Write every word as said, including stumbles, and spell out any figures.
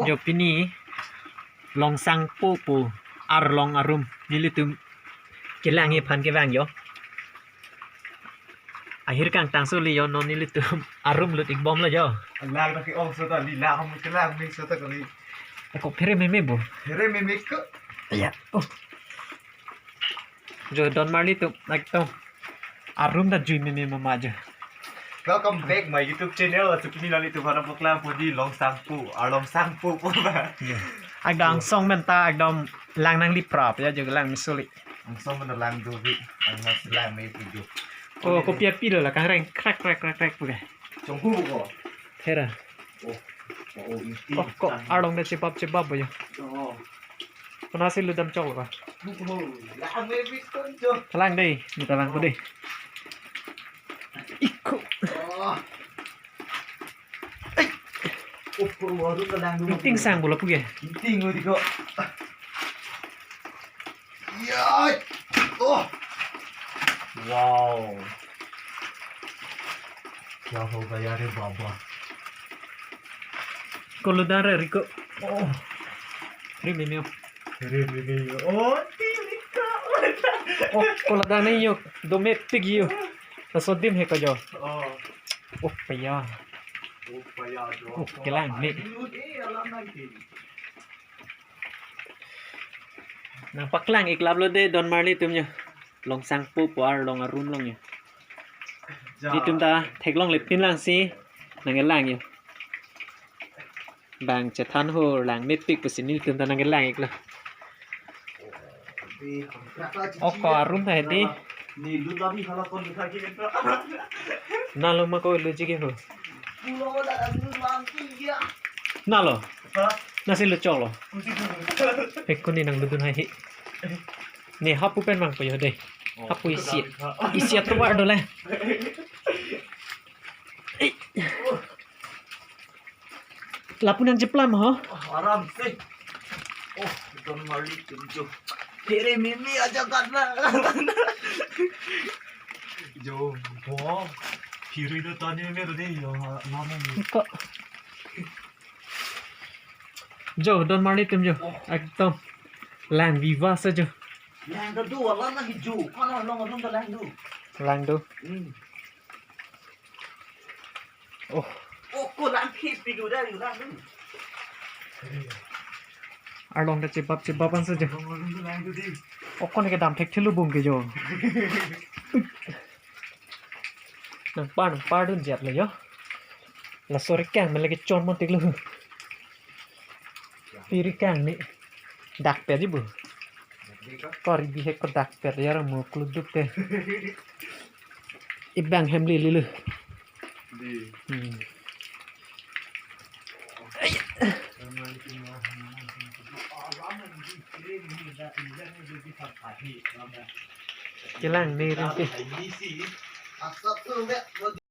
Jo pini Longsangpo pu arlong arum nelitum kelang aphan kevang jo. Ahir kangtang soli jo, non nelitum arum lut ikbomlo jo. Lang ta ke-ong seta li, lang mo kelang me seta kali. Ako phere meme bo. Phere meme ko. Ya. Oh. Jo don marli tum, like tum. Arum ta jui meme mama jo. Welcome back my YouTube channel. Laso pini nanglitum aphan paklang pon di Longsangpo, arlongsangpo pu ba. Ekdom angsong men ta ekdom lang nangli prap ya, jo lang me soli. Angsong men ta lang do bi. Ang mas lang me pu jo. Oh, kopi api lo la kangreng krak krak krak krak pu ke. Chonghu ko. Hera. Oh, oh, iti. Oh, ko arlong ta chebap chebap bo jo. Oh. Konasi ludam chok lo ka? Oh, lang me bikon jo. Kalang dei, ni kalang ko dei. Iko. Oh. Oh, ko waru kalang dulu. Ting sang bola pu ke. Ting mo di ko. Yai. Oh. Wow. Kya ho gaya re baba. Ko ludang re riko. Oh. Ri mimio. Ri mimio. Oh, tilika. Oh, ko ludang ne jo. Domestic jo. Laso adim he ko jo. Oh. Oh, paya. Oh, paya jo. Oh, kelang ni. Ayu de alam nang ke. Nangpaklang iklap lo dei don marli tum jo. Longsangpo pu arlong arum along jo. Ja. Nelitum ta theklongle pin lang si nangkelang jo. Bang chethan ho lang mepik pusi nelitum ta nangkelang iklo. Oko arum ta hedi. Ni lut lagi hala kon lut lagi. Nalo ma ko luji ke ho. Nalo. Ha? Nasi luchok lo. Pekun ni nang ludun hai hi. Ni hapu pen mang po jo dei. Oh, hapu isi. Isi atovar do le. Lapu nangcheplam ho. Aram se. Oh, don marli tum jo. Phere meme aja karna. Jo, bo. Phere do tane me do dei jo. Mama. Ko. Jo, don marli tum jo. Oh. Ekdom. Lang viva sa jo. Lang do do, alam lagi jo. Kono long long do lang do. Lang do. Hmm. Oh. Oh, ko lang phi phi do da, lang do. Arlong ta chebap chebap an sa jo. Long long do lang do di. Oh, ko ne kedam thekthelo bung ke jo. Nangpar, nangpar dun jat le jo. Laso rikang men lagi chon mon tik lo. Pi rikang ni. Dak per ji bu. Kori bihek ko dak per ya mo kludup te. Ibang hem li li lo. Di. Hmm. Kelang ni rin ke.